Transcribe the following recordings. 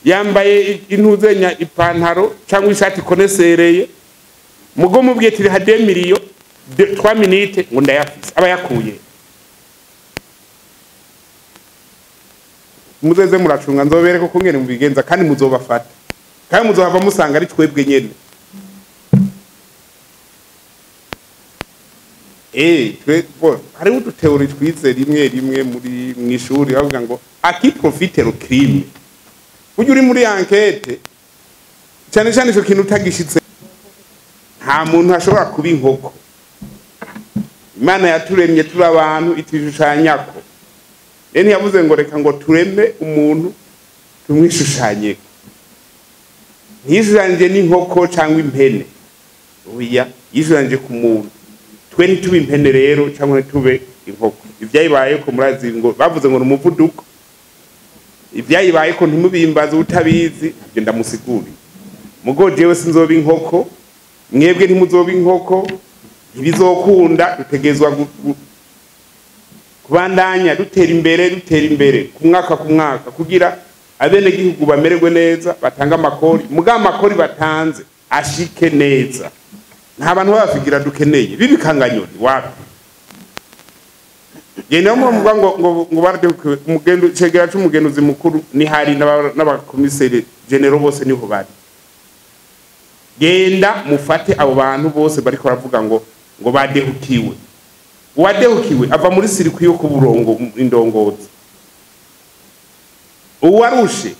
Yambaye intuzenya ipantaro cyangwa ishati ikonesereye mugo mubwiye tiri hade miliyo 3 minutes ngo ndayafise aba yakuye. Muzeze muracunga nzobereko kungene mubigenza kandi muzobafata kandi muzohava musanga ari twebwe nyene. Twe hari uduteori twize rimwe rimwe muri mwishuri bavuga ngo aki profite le crime. Ujye uri muri enquête cyane cyane ico kintu utagishitse nta muntu ashobora kuba inkoko. Imana yaturemye turi abantu itishushanyako. Rero ntiyavuze ngo reka ngo tureme umuntu tumwishushanyeko. Ntiyishushanyije n'inkoko cyangwa impene. Oya, yishushanyije ku muntu. Twe ntitube impene rero cyangwa ntitube inkoko. Ibyayibaye ko murazi ngo bavuze ngo numuvuduko. Ibyayibaye ko ntimubimbaze utabizi, ntabyo ndamusiguriye. Mugo jewe sinzoba inkoko, mwebwe ntimuzoba inkoko, ntibizokunda, dutegezwa kubandanya dutera imbere ku mwaka ku mwaka kugira abene gihugu bamererwe neza, batanga amakori, muga amakori batanze ashike neza. Nta bantu bafigira dukeneye bibikanganyoni wapi. Yene muvuga ngo ngo barade umugendo cegera c'umugenuzi mukuru ni hari n'abakomiseri general bose niho bari. Genda mufate abo bantu bose bariko baravuga ngo ngo badehukiwe. Uwadehukiwe ava muri sirikwi yo kuburongo indongozi. Uwarushe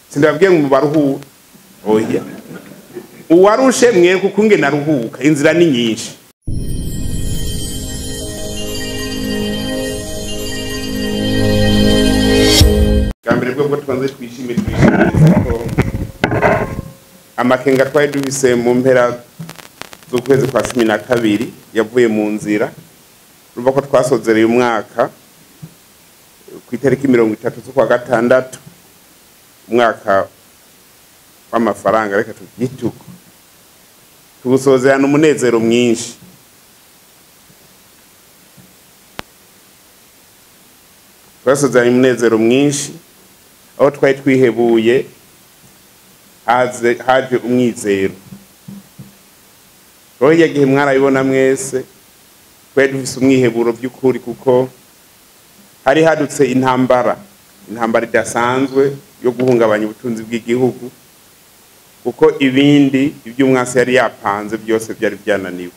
sindabwiye ngo baruhu oya. Uwarushe mwereke ukunge naruhuka inzira ni nyinshi. Kambere bwo twanze twishime ko amakenga twari dufise mu mpera z'ukwezi kwa 12 yavuye mu nzira. Urumva ko twasozereye umwaka ku itariki 30 z'ukwa gatandatu umwaka w'amafaranga reka tubyituko tubusozerana umunezero mwinshi. Twasozeranye umunezero mwinshi aho twari twihebuye haje umwizero. Roho yagihe mwarabibona mwese twari dufise umwiheburo by'ukuri kuko hari hadutse intambara idasanzwe yo guhungabanya ubutunzi bw'igihugu kuko ibindi iby'umwasi yari yapanze byose byari byananiwe.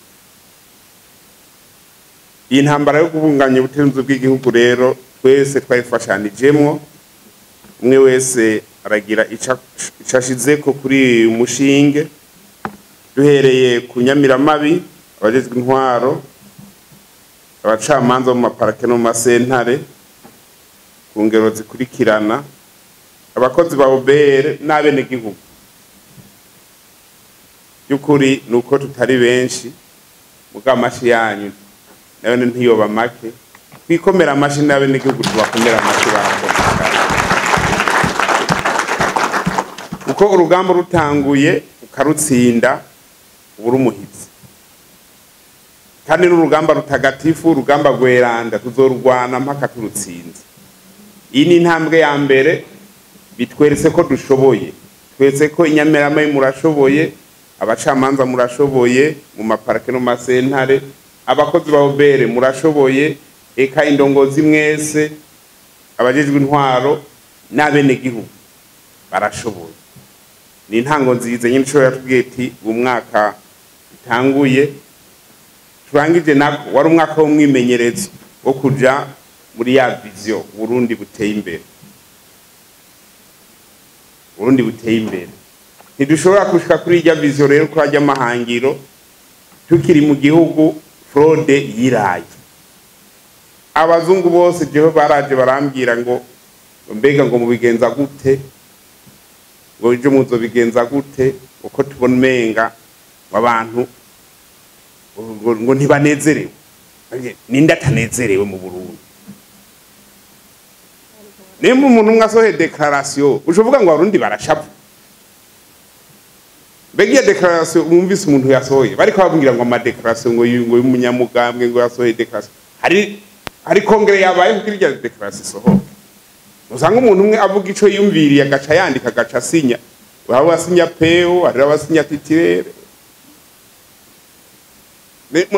Iyi ntambara yo guhungabanya ubutunzi bw'igihugu rero twese twayifashanijemwo, umwe wese aragira icashizeko kuri umushinge duhereye ku nyamiramabi, abajejwe intwaro, abacamanza mu maparake no mu masentare ku ngero zikurikirana, abakozi ba OBR n'abenegihugu. By'ukuri nuko tutari benshi muga amashi yanyu nayo ntiyoba make, twikomera amashi n'abenegihugu tubakomera amashi barakomera. Uko urugamba rutanguye ukarutsinda ubura umuhitsi. Kandi n'urugamba rutagatifu, urugamba rweranda tuzorwana mpaka turutsinze. Iyi ni intambwe ya mbere bitweretse ko dushoboye, tweretse ko inyamirama murashoboye, abacamanza murashoboye mu maparake no masentare, abakozi ba OBR murashoboye, eka indongozi mwese, abajejwe intwaro n'abenegihugu barashoboye. Ni intango nziza nyine cyo yatubwiye ati umwaka utanguye turangije nako wari umwaka w'umwimenyerezo wo kuja muri ya vision Burundi buteye imbere. Burundi buteye imbere. Ntidushobora kushika kuri irya vision rero ko hajya amahangiro tukiri mu gihugu fraude yiraye. Abazungu bose jeho baraje barambwira ngo mbega ngo mubigenza gute, ngo ejo muzobigenza gute, uko tubona umenga abantu ngo ntibanezerewe. Ninde atanezerewe mu Burundi? Nimba umuntu umwe asohoye declaration ushovuga ngo abarundi barashavu. Mbega iyo declaration mwumvise umuntu yasohoye bariko babwira ngo ama declaration ngo y'umunyamugambwe ngo yasohoye declaration, hari kongere yabaye kugira irya declaration isohoke. Usanga umuntu umwe avuga ico yumviriye agaca yandika agaca asinya. Waba wasinya peo, hari abasinya titirere.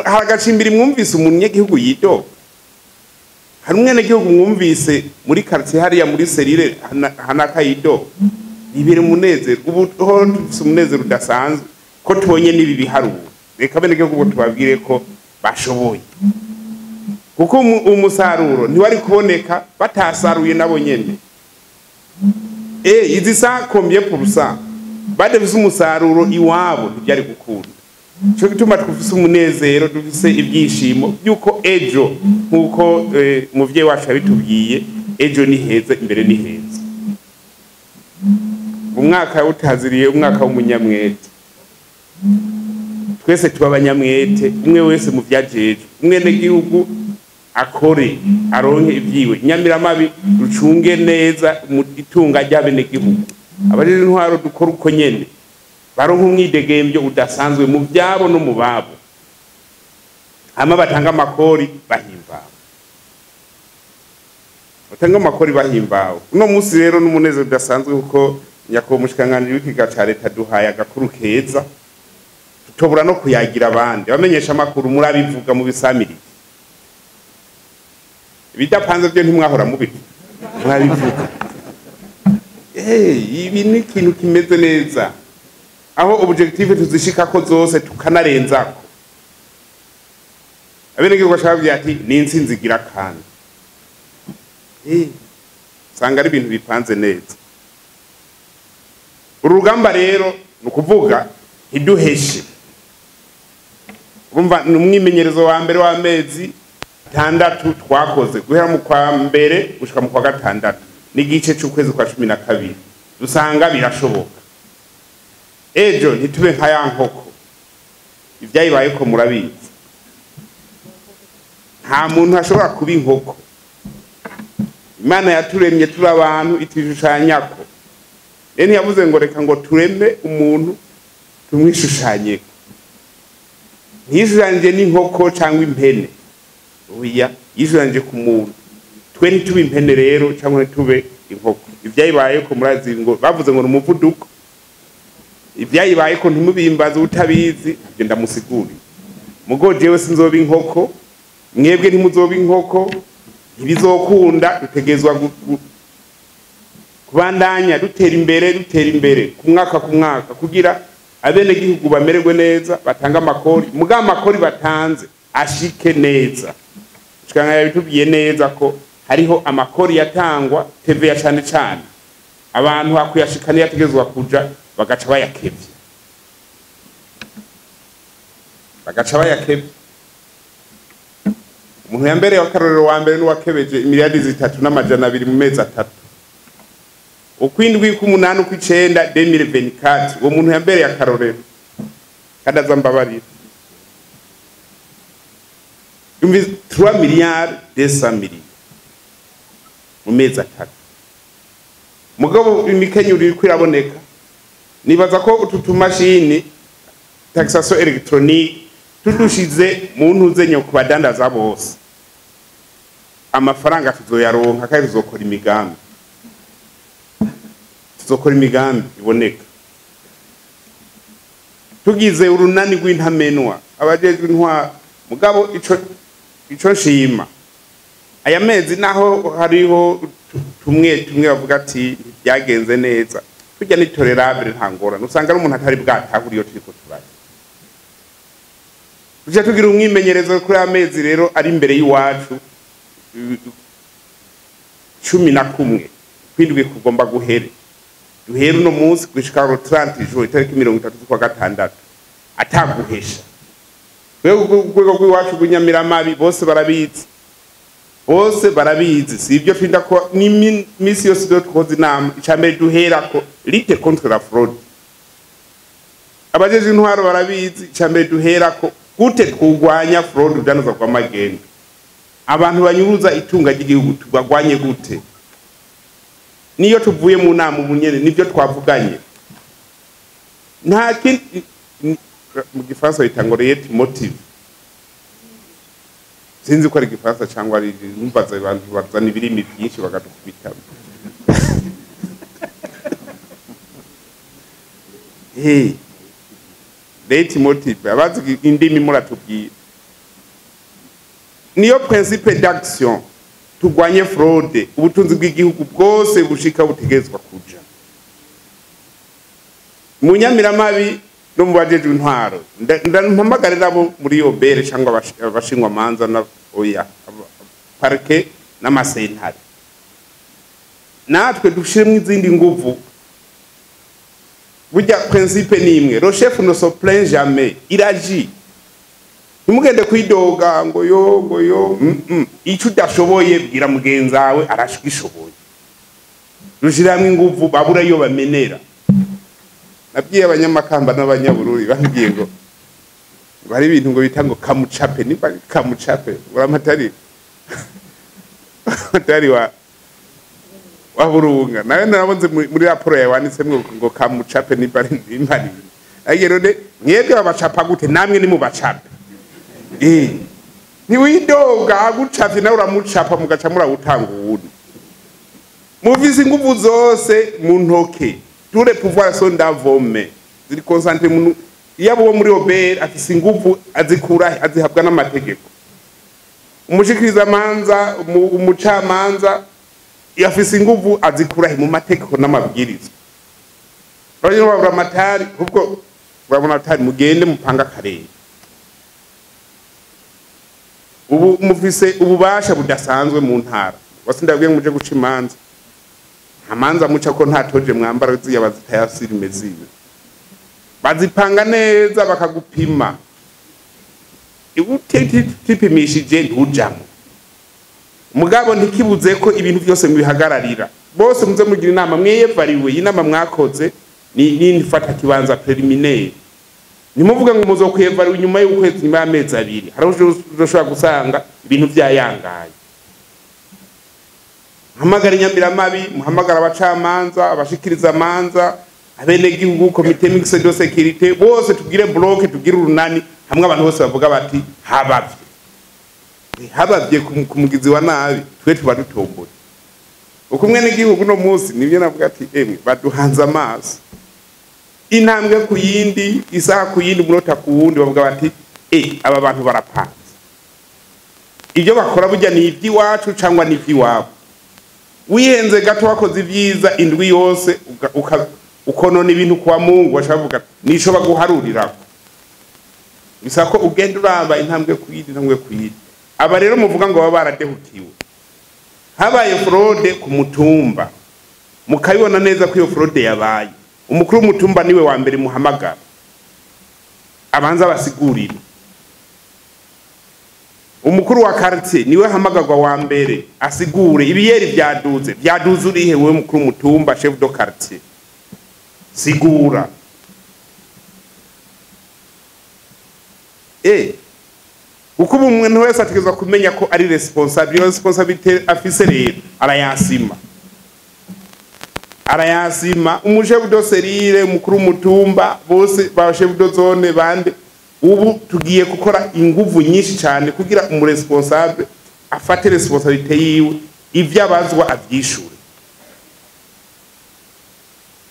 Haragacimbiri mwumvise umunyagihugu yidoga. Hari umwenegihugu mwumvise muri quartier hariya muri serire hanaka yidoga. Ibere umunezero, ubu ho dufise umunezero udasanzwe ko tubonye n'ibi biharuro. Reka abenegihugu tubabwire ko bashoboye. Kuko umusaruro ntiwari kuboneka batasaruye nabo nyene. Izi sa combien pour cent badafise umusaruro iwabo ntibyari gukunda. Cyo gituma twufise umunezero, dufise ibyishimo byuko ejo nkuko umuvyeyi wacu yabitubwiye, ejo ni heza, imbere ni heza. Umwaka utaziriye umwaka w'umunyamwete. Twese tuba abanyamwete, umwe wese mu vyajeje, umwene gihugu akore aronke ibyiwe. Nyamiramabi rucunge neza mu itunga ry'abene gihugu. Abajeje intwaro dukora uko nyene, baronke umwidegembyo udasanzwe mu byabo no mu babo. Hama batanga amakori bahimbawe. Batanga amakori bahimbawe. Uno munsi rero n'umunezero udasanzwe kuko nyakubahwa umushikiranganji w'ikiga ca leta duhaye agakuru keza. Tutobura no kuyagira abandi. Abamenyesha amakuru murabivuga mu bisamirije. Ibidapanze byo ntimwahora mubivuga. Murabivuga. Ibi ni ikintu kimeze neza. Aho objective tuzishikako zose tukanarenzako. Abenegihugu bashaka ati ni intsinzi igira kandi. Usanga ari ibintu bipanze neza. Uru rugamba rero ni ukuvuga ntiduheshe. Urumva ni umwimenyerezo wa mbere w'amezi 6 twakoze guhera mu kwa mbere gushika mu kwa gatandatu n'igice c'ukwezi kwa 12, dusanga birashoboka. Ejo ntitube nka ya nkoko, ivyayibaye ko murabizi. Nta muntu ashobora kuba inkoko. Imana yaturemye turi abantu itishushanyako. Rero ntiyavuze ngo reka ngo tureme umuntu tumwishushanyeko. Ntiyishushanyije n'inkoko cyangwa impene. Oya, yishushanyije ku muntu. Twe ntitube impene rero cyangwa ntitube inkoko. Ivyayibaye ko murazi ngo bavuze ngo ni umuvuduko. Ivyayibaye ko ntimubimbaze utabizi, ntabyo ndamusigurira. Mugo jewe sinzoba inkoko, mwebwe ntimuzoba inkoko, ntibizokunda, dutegerezwa kubandanya dutera imbere, dutera imbere ku mwaka ku mwaka kugira abenegihugu bamererwe neza, batanga amakori, muga amakori batanze ashike neza. Ushikanga yabitubwiye neza ko hariho amakori yatangwa TVA cyane cyane. Abantu hakuyashikana yategezwa kuja bagaca bayakevye. Bagaca bayakevye. Umuntu ya mbere wa karorero wa mbere n'uwakebeje imiliyardi 3 200 mu mezi 3. Ukwindwi k'umunani ukw'icenda 2024, uwo muntu ya mbere ya karorero kandi azambabarira. Yumvi 3 miliyari 200 millions mu mezi 3. Mugabo imikenyuro iriko iraboneka. Nibaza ko utu tumashini taxation électronique tudushize mu ntuzenyo ku badandaza bose, amafaranga tuzoyaronka kandi tuzokora imigambi. Tuzokora imigambi iboneka. Tugize urunani rw'intamenwa abajejwe intwaro. Mugabo ico nshima aya mezi naho hariho tumwe tumwe bavuga ati byagenze neza, tujya ni tolerable, nta ngorane. Usanga ari umuntu atari bwatahura iyo turiko turaja. Tujya tugira umwimenyerezo kuri amezi rero ari imbere y'iwacu 11 kwindwi kugomba guhere. Duhere uno munsi gushika ro 30 juin, itariki 30 z'ukwa gatandatu, ataguhesha. Twebwe urwego rw'iwacu rw'inyamiramabi bose barabizi. Bose barabizi. Si ibyo twinda ko ni misi yose dukoze inama, icambere duherako lutte contre la fraude. Abajeje intwaro barabizi, icambere duherako gute twugwanya fraude, udandaza kwa magendo. Abantu banyuruza itunga ry'igihugu tubagwanye gute? Niyo tuvuye mu nama ubunyene nibyo twavuganye. Nta kindi, mu gifaransa bita ngo leitmotiv. Sinzi ko ari igifaransa cyangwa ari numvaza abantu bazana ibirimi byinshi bakadukubita. Hey, leitmotiv abazi indimi muratubwira niyo principe d'action. Tugwanye fraude, ubutunzi bw'igihugu bwose bushika butegezwa kuja munyamiramabi no mubajeje intwaro. Ndampamagarira abo muri obere cyangwa abashingwa manza na oya parke n'amasentare, natwe dushiremo izindi nguvu. Burya principe ni imwe, le chef ne se plaint jamais, il agit. Ntimugende kwidoga ngo yo ngo yo, icyo udashoboye bwira mugenzi wawe arashoboye. Rushiramwe inguvu babura iyo bamenera. Nabwiye abanyamakamba n'abanyabururi bambwiye ngo bari ibintu ngo bita ngo kamucape, niba kamucape uramatari matari wa burunga nawe narabonze muri raporo yawe wanditsemwo ngo kamucape niba impari. Ariko rero mwebwe babacapa gute namwe ni mubacape? Ntiwidoga agucapye nawe uramucapa mugaca murawutanga uwundi. Muvise inguvu zose mu ntoke, tous les pouvoirs sont dans vos mains. Ziri concentré mu yabo wo muri obere afise inguvu azikura azihabwa n'amategeko. Umushikiriza manza, umucamanza afise inguvu azikura mu mategeko n'amabwiriza. Rero babura amatari ubwo babona atari mugende mupanga karere. Ubu mufise ububasha budasanzwe mu ntara. Wasindabwiye muje guca imanza. Amanza muca ko nta toje mwambara ziya bazitayasirime ziwe. Bazipanga neza bakagupima. Utipimishije ntujamo. Mugabo ntikibuze ko ibintu byose mubihagararira. Bose muze mugira inama mweyevariwe, inama mwakoze ni nifata kibanza preliminaire. Nimuvuga ngo muzokwevariwe nyuma y'ukwezi, nyuma y'amezi abiri. Hari ushobora gusanga ibintu byayangaye. Muhamagara inyamiramabi, muhamagara abacamanza, abashikiriza amanza, abenegihugu, komite mixte de sécurité, bose tugire bloc, tugire urunani, hamwe abantu bose bavuga bati habavye. Habavye ku mugizi wa nabi, twe tuba dutomboye. Uko umwe n'igihugu no munsi nibyo navuga ati emwe baduhanze amaso. Intambwe ku yindi, isaha ku yindi, umunota ku wundi bavuga bati aba bantu barapanze. Ibyo bakora burya ni iby'iwacu cyangwa ni iby'iwabo. Wihenze gato wakoze ibyiza indwi yose ukonona ibintu kwa Mungu washavuga nisho baguharurira. Bisaba ko ugenda uraba intambwe ku yindi, intambwe ku yindi. Aba rero muvuga ngo baba baradehukiwe. Habaye fraude ku mutumba, mukabibona neza ko iyo fraude yabaye. Umukuru w'umutumba niwe wa mbere muhamagara, abanza basigurire. Umukuru wa quartier niwe hamagarwa wa mbere asigure ibiyeri byaduze. Byaduze urihe wewe mukuru w'umutumba, chef de quartier? Sigura. Uko umuntu wese ategerezwa kumenya ko ari responsable, iyo responsabilité afise rero arayasima. Arayasima umuchef de cellule, umukuru w'umutumba, bose ba chef de zone bande. Ubu tugiye gukora inguvu nyinshi cyane kugira umuresponsable afate responsabilité yiwe, ivyo abazwa avyishure.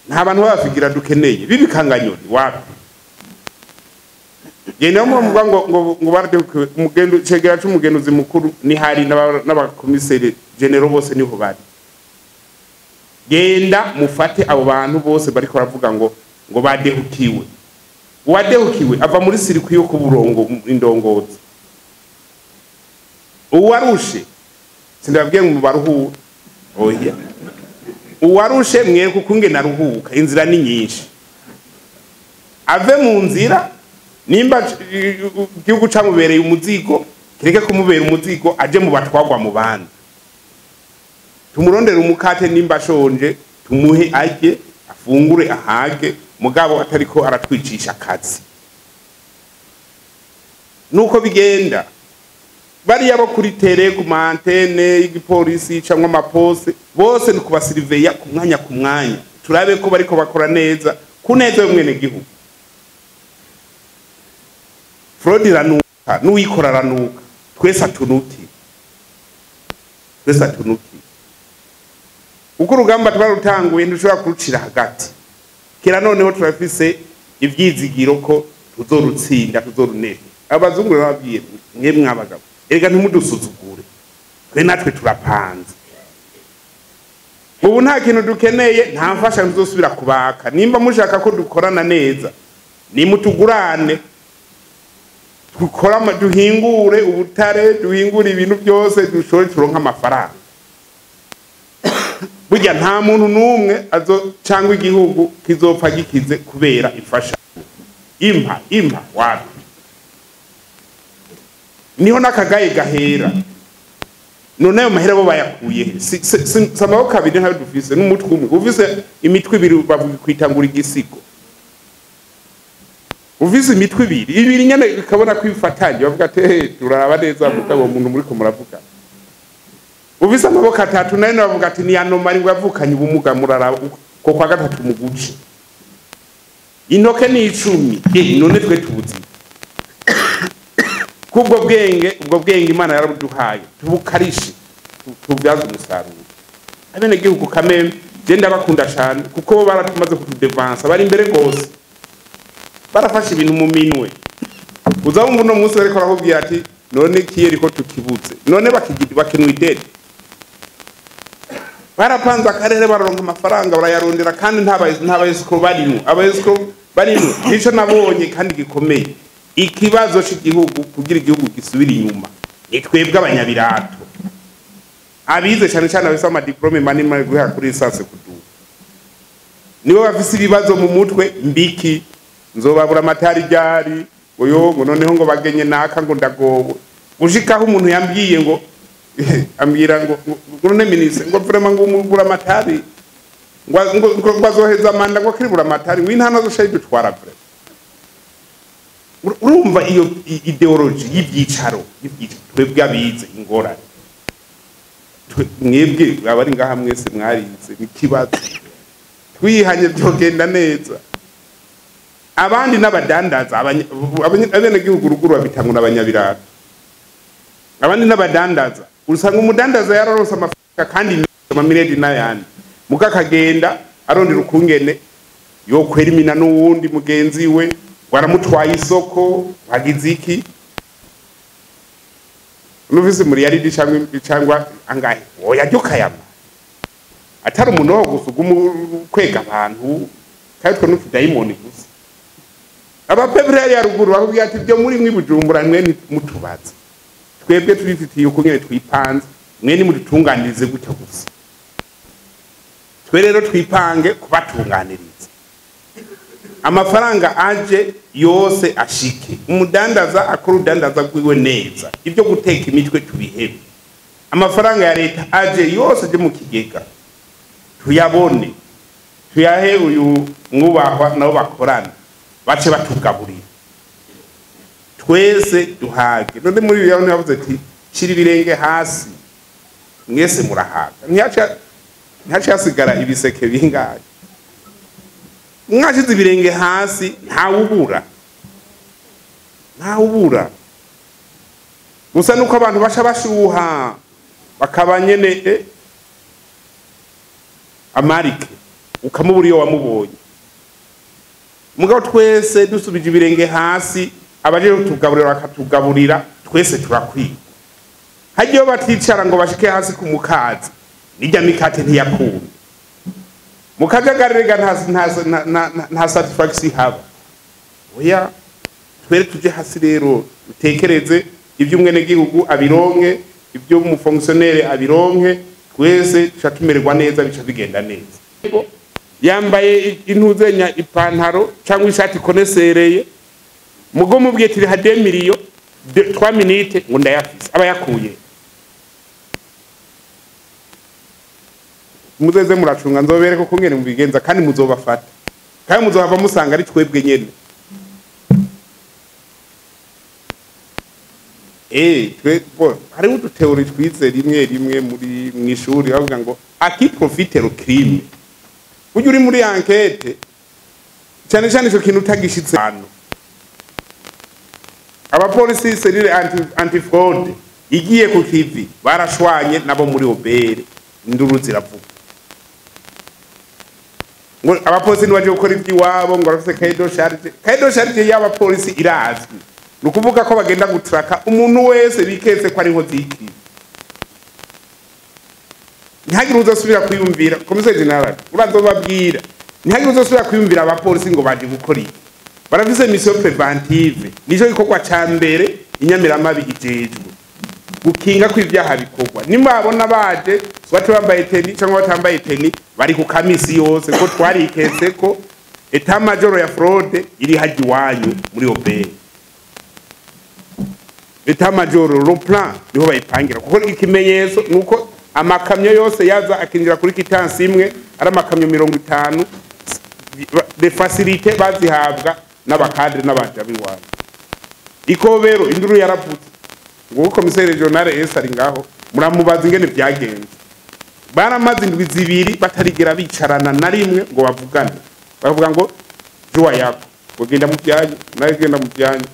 Nta bantu babafigira dukeneye bibikanganyoni wapi. Yene mu mvuga ngo ngo barade umugendo cegera c'umugenduzi mukuru ni hari n'abakomiseri general bose niho bari. Genda mufate abo bantu bose bariko baravuga ngo badehukiwe. Uwadehukiwe ava muri sirikwi yo kuburongo indongozi. Uwarushe sindabwiye ngo baruhure, oya. Uwarushe mwereke ukunge naruhuka, inzira ni nyinshi. Ave mu nzira, nimba igihugu camubereye umuzigo, kireke kumubera umuzigo, aje mu batwagwa mu bandi. Tumurondere umukate nimba ashonje, tumuhe arye, afungure ahage, mugabo atariko aratwicisha akazi. Nuko bigenda. Bariya bo kuri tele, ku ma antene y'igipolisi cyangwa amaposte, bose ni kubasiriveya ku mwanya ku mwanya. Turabe ko bariko bakora neza, ku neza y'umwene gihugu. Fraude iranuka, n'uwikora aranuka. Twese atunuki. Twese atunuki. Uko urugamba twarutanguye ntushobora kurucira hagati. Kera noneho turafise ivyizigiro ko tuzorutsinda, tuzorunesha. Abazungu bababwiye mwe mwabagabo, erega ntimudusuzugure, twe natwe turapanze. Ubu nta kintu dukeneye, nta mfashanyo tuzosubira kubaka. Nimba mushaka ko dukorana neza, nimutugurane, duhingure ubutare, duhingure ibintu byose, dushore turonke amafaranga. Burya nta muntu n'umwe azo cyangwa igihugu kizopfa gikize kubera imfashanyo. Impa impa wapi? Niho nakagaye gahera. None ayo mahera bo bayakuye he? Si amaboko abiri ntayo dufise, n'umutwe umwe. Ufise imitwe ibiri bavuga kwitangura igisigo. Ufise imitwe ibiri, ibiri nyene ikabona kwifatanya, bavuga ati hey, turaraba neza mugabo umuntu muri ko muravuga. Ufise amaboko atatu nayo bavuga ati ni anomali ngo yavukanye ubumuga, muraraba ko kwa gatatu muguce. Intoke ni 10, none twe tubuzi. Kubwo bwenge, ubwo bwenge Imana yarabuduhaye, tubukarishe, tubyaze umusaruro. Abene gihugu kameme je ndabakunda cyane kuko bo baratumaze kutudevansa, bari imbere gose. Barafashe ibintu mu minwe. Uzabumva uno munsi bariko barakubwira ati none kiyeri ko tukibutse, none bakinwa ideni. Barapanze akarere, baronka amafaranga, barayarondera, kandi nta bayesikro barimwo. Abayesikro barimwo nico nabonye kandi gikomeye. Ikibazo c'igihugu kugira igihugu gisubira inyuma ni twebwe abanyabirato abize cyane cyane abafise amadiplome manini manini guhera kuri lisansi kuduga, nibo bafise ibibazo mu mutwe. Mbiki nzobabura amatari ryari oyo ngo noneho ngo bagenye naka ngo ndagowe. Gushikaho umuntu yambwiye ngo ambwira ngo none ministre ngo vraiment ngo umugura amatari ngo azoheza manda ngo kiribura amatari ngo intana zo shayi dutwara vraiment. Urumva iyo ideology y'ibyicaro, twebwe abize ingorane. Mwebwe abari ngaha mwese mwarize nikibazo. Twihanye byogenda neza. Abandi n'abadandaza, abenegihugu ruguru babitangwa n'abanyabiraro. Abandi n'abadandaza, usanga umudandaza yararose amafaranga kandi amamiredi n'ayandi, muga akagenda arondera ukungene yokwera imina n'uwundi mugenzi we, waramutwaye isoko, wagize iki? Nuvise muri yaridi cyangwa angahe? Oya ryo kayama. Atari umuntu wo gusa kwega abantu, kandi twe n'utudayimoni gusa. Abapevre ya ruguru bakubwira ati byo muri mwibujumbura mwe mutubaze. Twebwe turifitiye uko nyene twipanze, mwe ni mudutunganirize gutya gusa. Twe rero twipange kubatunganiriza. Amafaranga aje yose ashike. Umudandaza akora udandaza gwiwe neza. Ibyo guteka imitwe tubihebe. Amafaranga ya leta aje yose aje mu kigega. Tuyabone. Tuyahe uyu mwubahwa nabo bakorana. Bace batugaburira. Twese duhage. None muri biyo yavuze ati shira ibirenge hasi. Mwese murahaga. Ntihaca hasigara ibiseke bingahe. Mwashize ibirenge hasi ntawubura. Ntawubura. Gusa nuko abantu basha bashuha bakaba nyene amarike ukamubura iyo wamubonye. Mugabo twese dusubije ibirenge hasi, abaje tugaburira bakatugaburira, twese turakwiye. Hajyo baticara ngo bashike hasi ku mukazi, nijya mikate ntiyakunda. Mukajagarega nta satisfaction haba. Oya twere tuje hasi rero utekereze ibyo umwene gihugu abironke, ibyo umufonctionnaire abironke, twese tumererwa neza bica bigenda neza. Yambaye intuzenya ipantaro cyangwa ishati konesereye, mugo mubwiye tiri ha 2 millions 3 minutes ngo ndayafise, aba yakuye. Muzeze muracunga nzobereko ko ngene mubigenza kandi muzobafata. Kandi muzohava musanga ari twebwe nyene. Twe bo hari utu theory twize rimwe rimwe muri mwishuri bavuga ngo à qui profite le crime. Ujye uri muri enquête cyane cyane ico kintu utagishitse hano. Abapolisi cellule anti fraud igiye ku kivi barashwanye nabo muri OBR, induru ziravuga. Ngo abapolisi nibaje gukora iby'iwabo, ngo barafise cahier de charge. Cahier de charge y'abapolisi irazwi, ni ukuvuga ko bagenda gutraka umuntu wese biketse ko ari inkozi y'ikibi. Ntihagire uzosubira kwiyumvira, commissaire général urazobabwira, ntihagire uzosubira kwiyumvira abapolisi ngo baje gukora iki. Barafise mission préventive, nico gikorwa ca mbere inyamiramabi ijejwe, gukinga ko ivyaha bikorwa. Nimwabona baje bace bambaye tenue cyangwa batambaye tenue, bari ku kamisi yose, ko twariketse ko état-major ya fraude iri hajya iwanyu muri OBR. État-major, le plan niho bayipangira, kuko ikimenyetso nuko amakamyo yose yaza akinjira kuri quittance imwe, ari amakamyo 50. De facilité bazihabwa n'aba cadres n'abaja b'iwanyu. Ikobero induru yaravutse ngo commissaire régional ese ari ngaho, muramubaza ingene vyagenze. Baramaze indwi 2 batarigera bicarana na rimwe ngo bavugane. Bavuga ngo jua yako, ngo genda mu byanyu, nawe genda mu byanyu.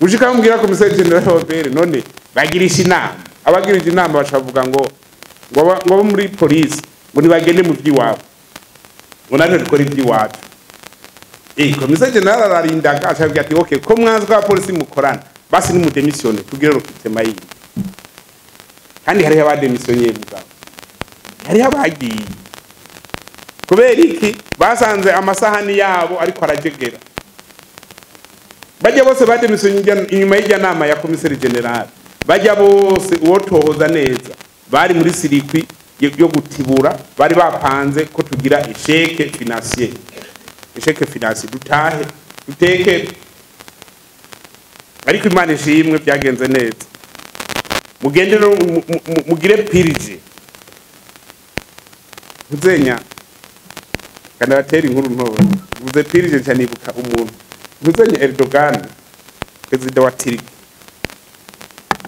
Gushika mubwira commissaire général Robert, none bagirisha inama, abagirije inama bacavuga ngo bo muri police ngo nibagende mu by'iwabo, ngo natwe dukora iby'iwacu. Commissaire général ararindaga, acabwira ati: "Okay, ko mwanzi kwa polisi mukorana, basi ni mudémissionne tugire recrutement yindi." Kandi hariho abadémissionné, mugabo hariho abagiye. Kubera iki? Basanze amasahani yabo ariko arajegera. Bajya bose badémissionné inyuma y'ijya nama ya commissaire général, bajya bose uwo tohoza neza bari muri circuit yo gutibura. Bari bapanze ko tugira échec financier, échec financier, dutahe duteke. Ariko Imana ishimwe, byagenze neza. Mugende no mugire purge ntuzenya kandi abatera inkuru ntoya. Uvuze purge, nca nibuka umuntu ntuzenya Erdogan, perezida wa Turiki.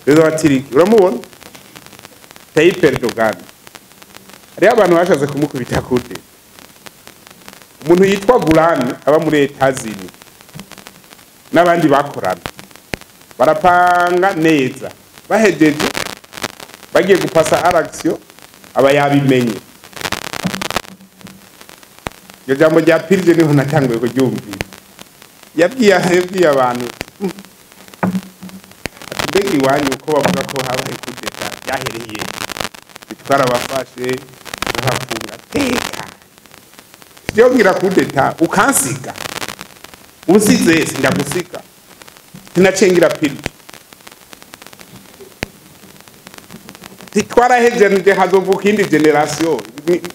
Perezida wa Turiki uramubona, Tayyip Erdogan, hariho abantu bashatse kumukubita kude. Umuntu yitwa Gulan aba muri Etazini n'abandi bakorana barapanga neza, bahejeje bagiye gupasa à l'action, aba yabimenye. Iryo jambo rya purge niho natanguye kuryumvira. Yabwiye abantu ati: "Mbega iwanyu ko bavuga ko habaye kudeta, byahereye?" "Twarabafashe turabafunga." "Teka vyongira kudeta ukansiga, unsize sindagusiga, sinacengira purge." Twarahejeje, hazovuka iyindi génération.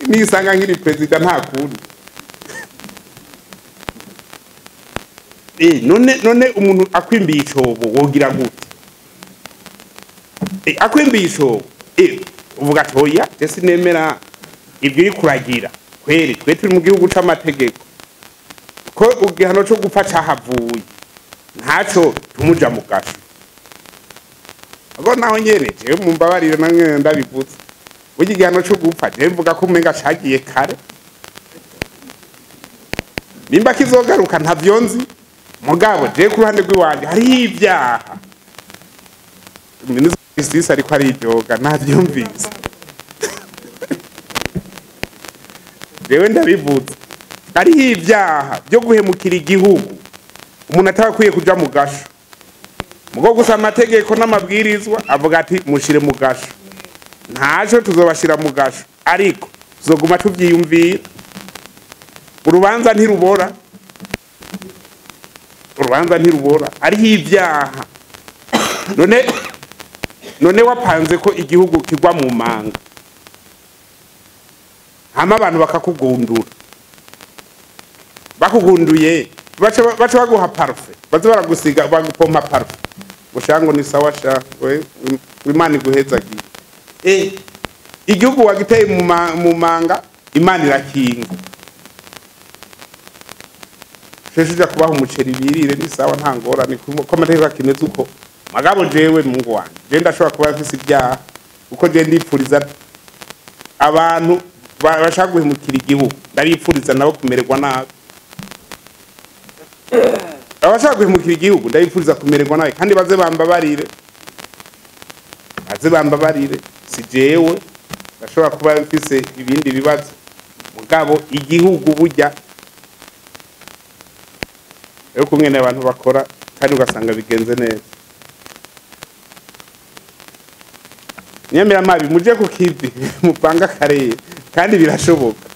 Nisanga nkiri perezida, nta kundi. None umuntu akwimbiye icobo wogira gute? Akwimbiye icobo, uvuga ati: "Oya, je sinemera ibyo uri kuragira." Kweri twe turi mu gihugu c'amategeko, ko igihano co gupfa cahavuye, ntaco tumuja mu gasho. Ago naho nyene jewe mumbabarire, na nyene ndabivuze, burya igihano co gupfa jewe mvuga ko umenga cagiye kare. Nimba kizogaruka ntavyo nzi, mugabo jewe ku ruhande rw'iwanje hariho ibyaha. Minisitiri wa Justice ariko aridoga, ntavyumvise. Jewe ndabivuze, hariho ibyaha byo guhemukira igihugu umuntu ataba akwiye kuja mu gasho, mugo gusa amategeko n'amabwirizwa avuga ati: "Mushire mu gasho." Ntaco tuzobashira mu gasho, ariko tuzoguma tuvyiyumvira. Urubanza ntirubora, urubanza ntirubora. Hariho ibyaha. None wapanze ko igihugu kigwa mu manga, hama abantu bakakugundura, bakugunduye baca baguha parfum, baza baragusiga, bagupompa parfum, ngo ngo ni sawa sha we, Imana iguhezagiye. Igihugu wagiteye mu manga, Imana irakinga. Sheshe uja kubaha umuceri birire, ni sawa, nta ngorane ko amategeko akimeze uko. Magabo jewe Mungu wanje, je ndashobora kuba mfise ibyaha, kuko je ndipfuriza abantu bashaka guhemukira igihugu, ndabipfuriza nabo kumererwa nabi. Abashaka guhemukira igihugu ndabipfuriza kumererwa nabi, kandi baze bambabarire, baze bambabarire. Si jewe, ndashobora kuba mfise ibindi bibazo. Mugabo igihugu burya rero kumwe n'abantu bakora kandi ugasanga bigenze neza. Nyamiramabi muje ku kivi mupanga akarere kandi birashoboka.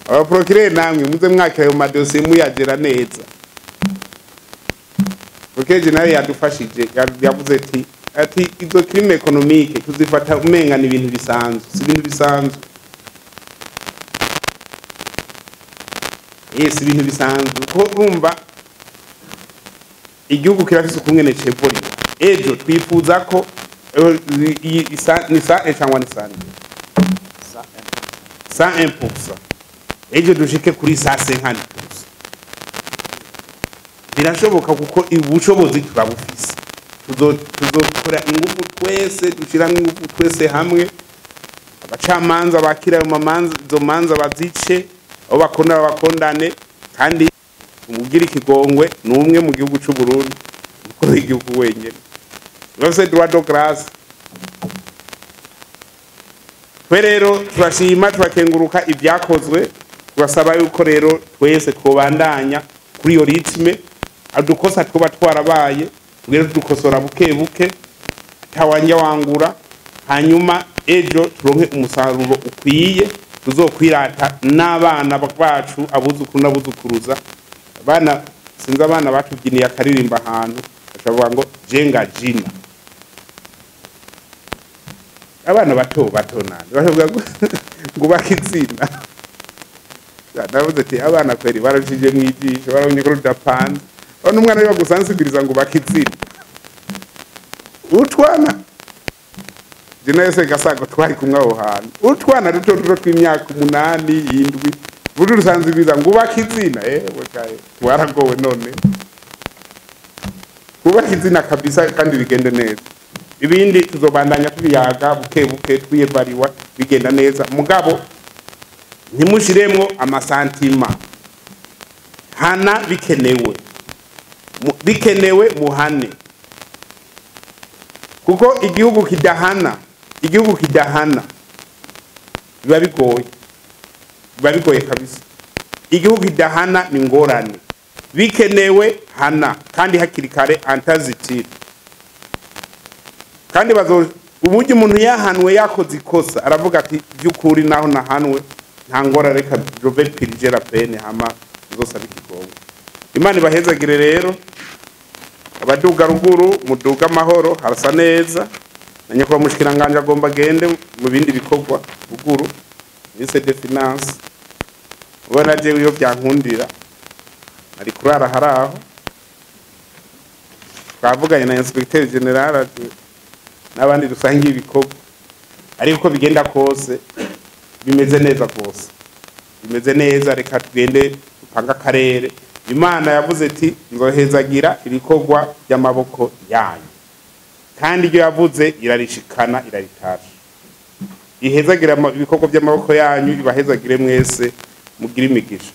Abaprocureur namwe muze mwakira ayo madosiye muyagera neza. Procureur général yadufashije, yavuze ati izo crime économique tuzifata umenga ni ibintu bisanzwe, si ibintu bisanzwe. Si ibintu bisanzwe ko urumva igihugu kirafise ukungene cevoriwa. Ejo twifuza ko ni 101 cyangwa ni 102? 101%. Ejo dushike kuri 150%. Birashoboka kuko ubushobozi turabufise. Tuzokora ingufu twese, dushiramo ingufu twese hamwe. Abacamanza bakira ayo mamanza, izo manza bazice, abo bakondana bakondane, kandi umugira ikigongwe ni umwe mu gihugu c'u Burundi, umukuru w'igihugu wenyene. Bose droit de grâce. Twe rero turashima, turakenguruka ibyakozwe, turasaba yuko rero twese twobandanya kuri iyo rythme, adukosa twoba twarabaye, tugere dukosora buke buke, tawanja wangura, hanyuma ejo turonke umusaruro ukwiye tuzokwirata n'abana bacu, abuzukuru n'abuzukuruza. Abana sinzi abana batubyiniye akaririmba ahantu bashavuga ngo jenga jina. Abana bato bato nani bashavuga ngo bakizina. Navuze ati abana kweri barashije mwijisho, barabonye ko rudapanze. Bano umwana ari bagusansibiliza ngo bakizina. Utwana jina yose gasago twari kumwe aho hantu. Utwana duto duto tw'imyaka 8 7 buri rusansibiliza ngo bakizina. Wekaye twaragowe none. Kubakizina kabisa kandi bigende neza. Ibindi tuzobandanya tubiyaga buke buke twiyevariwa bigenda neza. Mugabo ntimushiremwo amasantima. Hana bikenewe. Bikenewe muhane. Kuko igihugu kidahana, igihugu kidahana biba bigoye. Biba bigoye kabisa. Igihugu kidahana ni ngorane. Bikenewe hana kandi hakiri kare antazitira. Kandi bazo uburyo umuntu yahanwe yakoze ikosa aravuga ati byukuri naho nahanwe nta ngora, reka je vais purger la peine hama nzosaba ikigongo. Imana ibahezagire rero. Abaduga ruguru muduga amahoro harasa neza. Na nyakubahwa mushikiranganje agomba agende mu bindi bikorwa ruguru ministre des finances. Ubona je iyo byankundira ari kurara haraho. Twavuganye na inspecteur general ati n'abandi dusangiye ibikorwa, ariko bigenda kose bimeze neza kose, bimeze neza. Reka tugende dupanga akarere. Imana yavuze ati nzohezagira ibikorwa by'amaboko yanyu, kandi ibyo yavuze irarishikana, iraritasha. Ihezagira ibikorwa by'amaboko yanyu, ibahezagire mwese, mugire imigisha.